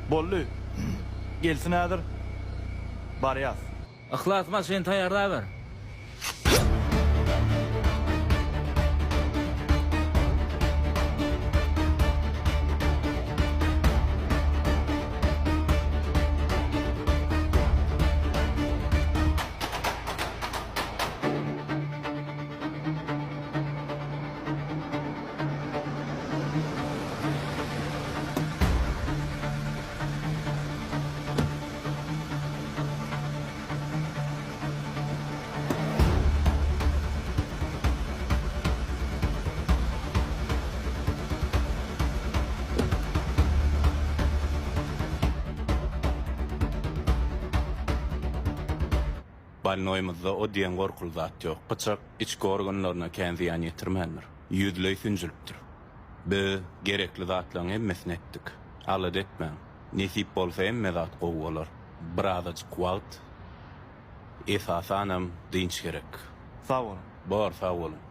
Boldy. Gelsin häzir. Barýas. Yhlas maşyny taýýarlaber. Bolnoýymyzda o diýen gorkuly zat ýok. Pyçak içki organlaryna kän zyýan ýetirmändir. Ýüzleý sünjülipdir. Biz gerekli zatlaryň hemmesini etdik. Alada etmäň. Nesip bolsa hemme zat gowy bolar. Birazajyk wagt, esasanam dynç gerek. Sag boluň. Bor, sag boluň.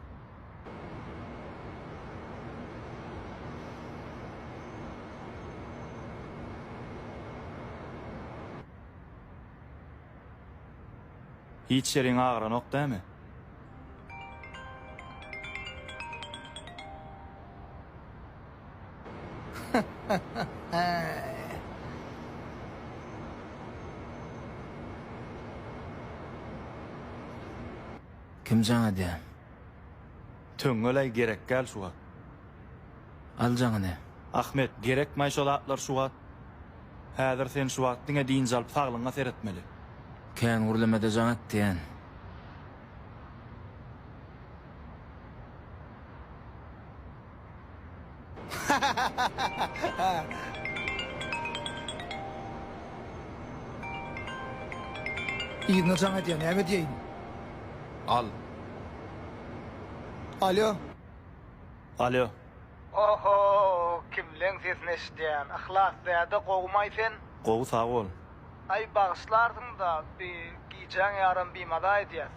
Hiç ýeriň agyranok dämi? Kim jaň edýär? Töňňeläý gerekgäl şu wagt. Al jaňyny. Ahmet, gerekmaý şo zatlar şu wagt. Häzir sen şu wagt diňe dynç alyp saglygyňa seretmeli. Kän gürlemede jaň et diýen. Yzyna jaň edýär, näme diýeýin? Al. Alýo. Alýo. Oho, kimleň sesini eşidýän. Yhlas däde gowumaý sen? Gowy sag bol. Aý bagyşlarsyňda bi gijäň ýaram bimaza edýäs.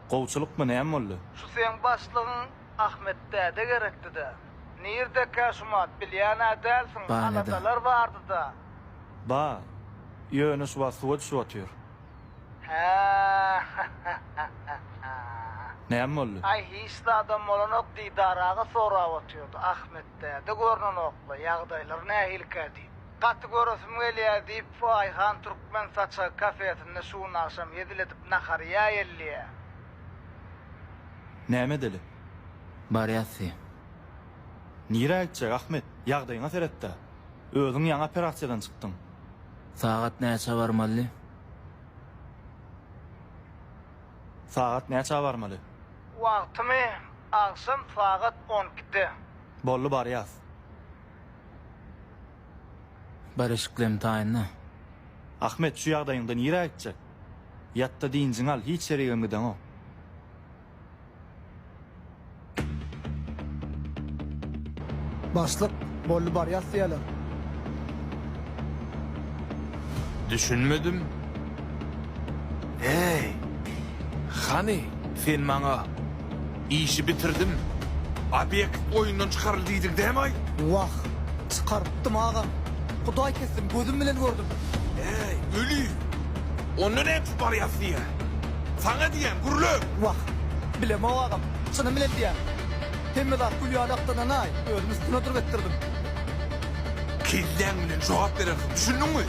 Gowçulykmy näme boldy? Şu seň başlygyň Ahmet däde gerekdidä. Nirdekä şumat bilýän-ä dälsiň, Banýada. aladalar bardy-da. Ba, ýöne şu wagt suwa düşüp otyr. Hä-hä-hä-hä. Näme boldy? Aý hiç zadam bolanok Didar aga sorap otyrdy, Ahmet däde görnenokla, ýagdaýlary nähilikä diýip. Gaty göresim gelýä diýip, Aýhan türkmen saçagy kafesinde şu gün agşam hezil edip nahar iýäýeli diýýä. Näme edeli? Barýas diý. Nirä gitjek, Ahmet? Ýagdaýyňa seret-dä. Özüň ýaňy operasiýadan çykdyň. Sagat näçä barmaly? Sagat näçä barmaly? Wagtymy agşam sagat on ikide. Boldy barýas. Bar eşiklerimi taýynla. Ahmet, şu ýagdaýyňda nirä gitjek? Ýat-da dynjyňy al, hiç ýerigem gideňok. Başlyk, boldy barýas diýýäler. Düşünmedim. Eý, hany, sen maňa işi bitirdim, obýekt oýundan çykaryldy diýdiň dämaý? Wah, çykarypdym agam. Hudaý kessin, gözüm bilen gördüm. Äý, öli! Onda näme üçin barýas diýýä? Saňa diýýän, gürle! Wah, bilemok agam, çynym bilen diýýän. Hemme zat gül ýaly akdananaý, özüm üstüne oturyp etdirdim. Kelläň bilen jogap berersiň, düşündiňmi?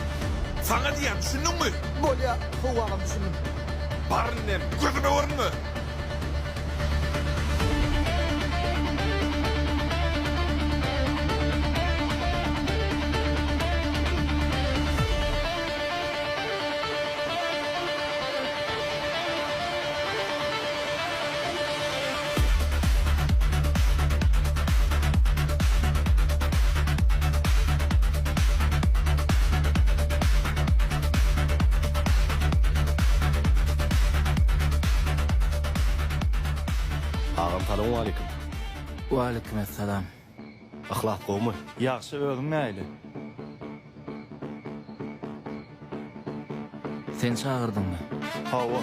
Saňa diýýän, düşündiňmi? Bolýa, hawa agam, düşündim. Bar indem, gözüme görünme! Agam salowmaleýkim. Waleýkim essalam. Yhlas gowmy? Ýagşy özüň nähili? Sen çagyrdyňmy? Hawa.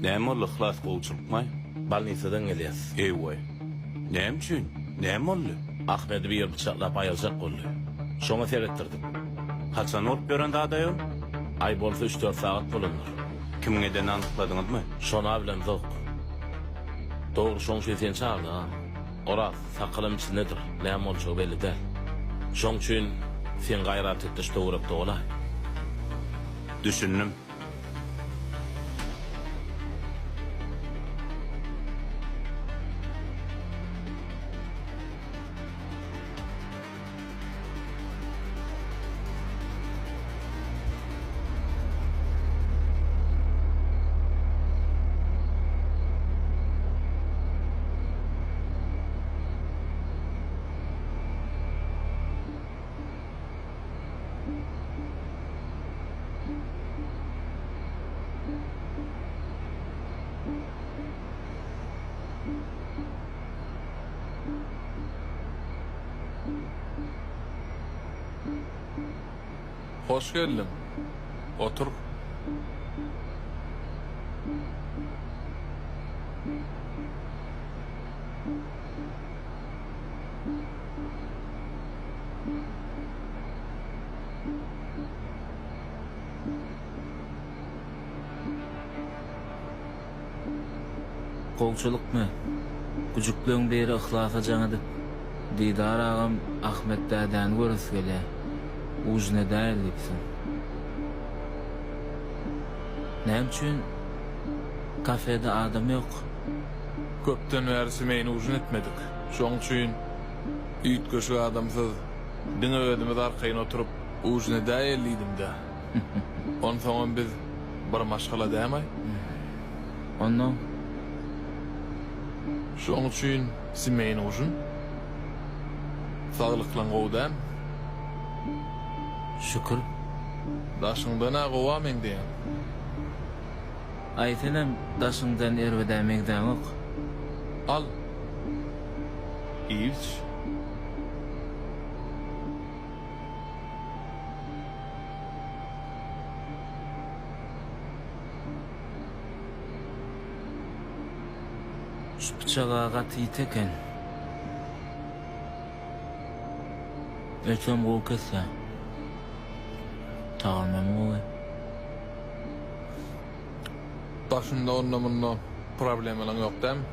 Näme boldy Yhlas gowçulykmaý? Bolnisadan gelýäs. Eý-weý. Näme üçin? Näme boldy? Ahmedi biri pyçaklap aýyrjak boldy. Şoňa seretdirdik. Haçan bolup ýören zad-aý ol? Aý bolsa üç-dört sagat bolandyr. Kimiň edenini anykladyňyzmy? Şon-a bilemzok. Dogry şoň üçin seni çagyrdyk-a. Oraz, sakalam içindedir. Näme boljagy belli däl. Şoň üçin sen gaýrat et-de şu töwerekde bolaý. Düşündim. Hoş geldiň. Otur. Gowçulykmy? Güjükleň biri Yhlasa jaň edip, Didar agam Ahmet dädäni göresi gelýär. Ujin edäýeli diýipsiň. Näme üçin kafede adam ýok? Köpden bäri semeýni ujin etmedik. Şoň üçin üýtgeşik adamsyz diňe özümiz arkaýyn oturyp ujin edäýeli diýdim-dä. Onsoňam biz bir maşgala dämaý? Onnoň? Şoň üçin semeýni ujin. Saglyklaň gowy dämi? Şükür. Daşyňdan-a gowa meňzeýäň. Aý senem daşyňdan erbedä meňzäňok. Al. Iýip iç. Şu pyçag-a gaty ýiti eken. Etem gowy kesýä. Tagamam gowy. Daşynda onda-munda problemalaň ýok dämi?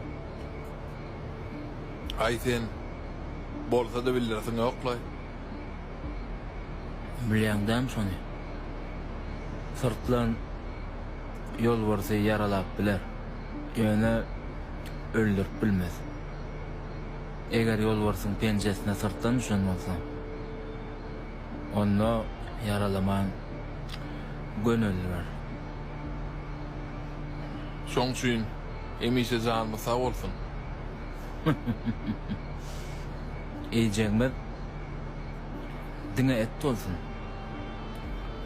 Aý sen bolsa-da bildiresiň ýoklaý. Bilýäň dämi şony? Syrtlan ýolbarsy ýaralap biler, ýöne öldürip bilmez. Eger ýolbarsyň penjesine syrtlan düşen bolsa, onda ýaralaman göni öldürer. Şoň üçin hemişe janymyz sag bolsun. Iýjegimiz diňe et bolsun.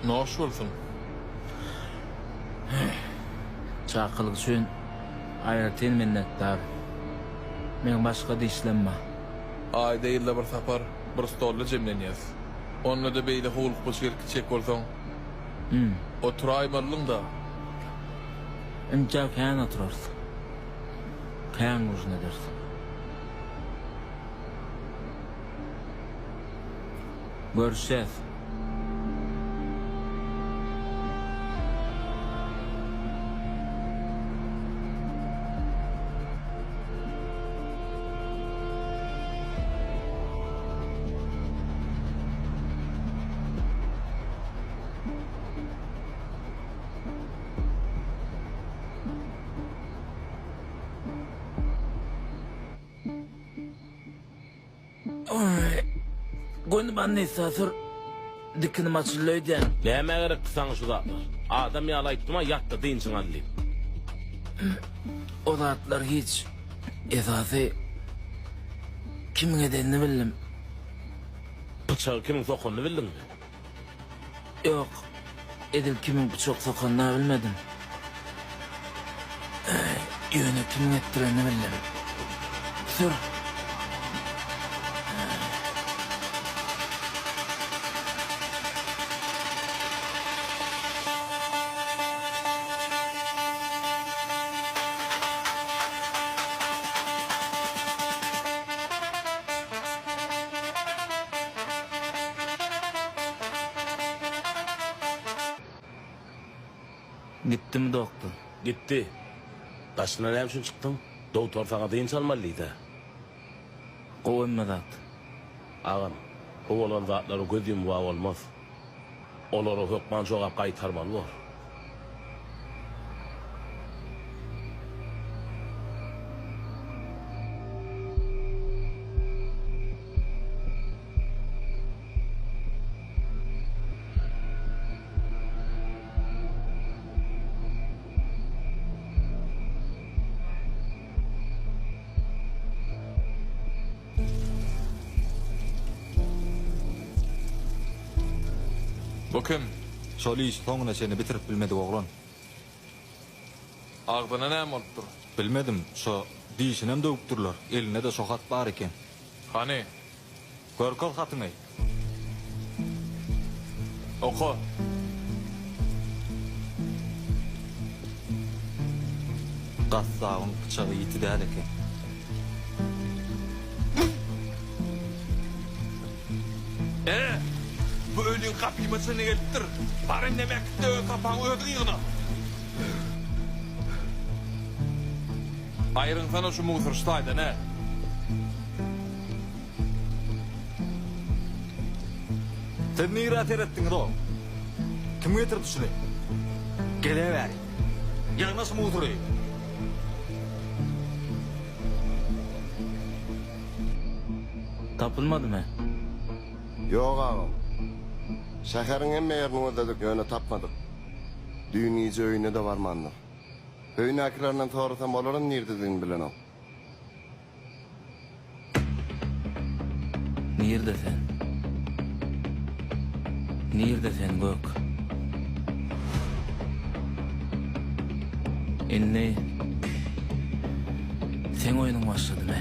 Noş bolsun. Çakylyk üçin aýratyn minnetdar. Meň başga dişlem bar. Aýda-ýylda bir sapar bir stolda jemlenýäs. Onda-da beýle howlukmaç gelip gitjek bolsaň, oturaýmalyň-da. Intä kän oturarys. Kän ujin ederis. Görüşýäs. Göni bolnisa sür. Dikinim açyldy öýdýän. Nämä gerekdi saňa şu zatlar? Adam ýaly aýtdym-a ýat-da dynjyňy al diýip. O zatlar hiç. Esasy kimiň edenini bildim. Pyçagy kimiň sokanyny bildiňmi? Ýok, edil kimiň pyçak sokanyny-a bilmedim. Ýöne kimiň etdirenini bildim. Sür! Gitdimi doktor? Gitdi. Daşyna näme üçin çykdyň? Dogtor saňa dynç almaly diýdä. Gowy hemme zat. Agam, bu bolan zatlara göz ýumuba bolmaz. Olara hökman jogap gaýtarmaly bor. Bu kim? Şol işi soňuna çenli bitirip bilmedik oglan. Agzyna näme bolupdyr? Bilmedim, şo dişinem döwüpdirler, elinde-de şo hat bar eken. Hany? Görkez hatyňy. Oka. Gassabyň pyçagy ýiti däl eken. E, bu öliň gapyma çenli gelipdir. Bar indem äkit-de öz sapagyňy özüň ýygna. Aýryňsana şu mugsur şu taýdan, ä. Siz nirä seretdiňiz-ow? Kim getirdi şuny? Gel-ä bäri. Ýygna şu mugsury. Tapylmadymy? Ýok agam. Şäheriň hemme ýerini gözledik, ýöne tapmadyk. Düýn gije öýüne-de barmandyr. Öýündäkilerinden sorasam olaram nirdedigini bilenok. Nirde sen? Nirde sen Gök? Indi seň oýnuň başladymy?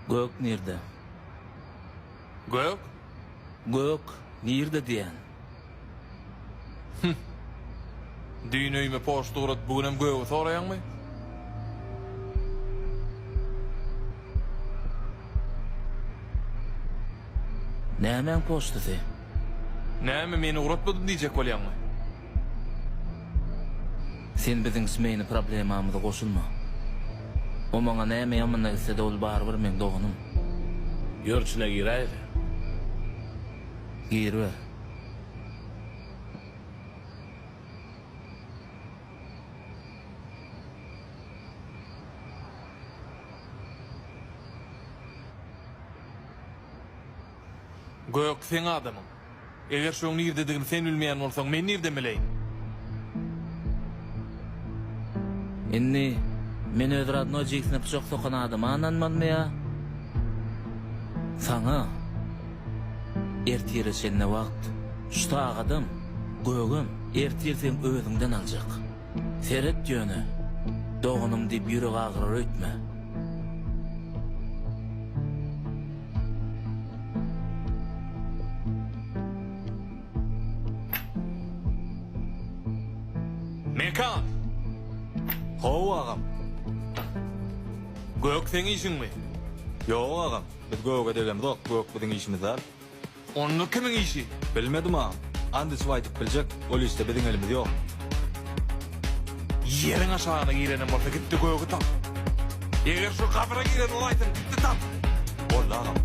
Gök nirde? Gök? Gök nirde diýýän? Hüm. Düýn öýüme poçta ugradyp bu günem gögi soraýaňmy? Nämäň poçtasy? Näme men ugratmadym diýjek bolýaňmy? Sen biziň smeýni problemamyza goşulma. O maňa näme ýamynda gitsede ol barybir meň doganym. Ýör içine giräýeli. Giriber. Gök seň adamyň. Eger şoň nirdedigini sen bilmeýän bolsaň, men nirden bileýin? Indi men öz radnoý jigisine pyçak sokan adama ynanmalymy ýa saňa? Ertire çenli wagt. Şu sagadam, gögem ertir seň özüňden aljak. Seret ýöne, doganym diýip ýürek agyrar öýtme. Mekan! Hawa agam. Gök seň işiňmi? Ýok agam, biz göge degemzok, gök biziň işimiz däl. Onda kimiň işi? Bilmedim agam. And içip aýdyp biljek, ol işde biziň elimiz ýok. Ýeriň aşagyna girenem bolsa gitde gögi tap. Eger şu gabra giren bolaýsyn gitde tap. Boldy agam.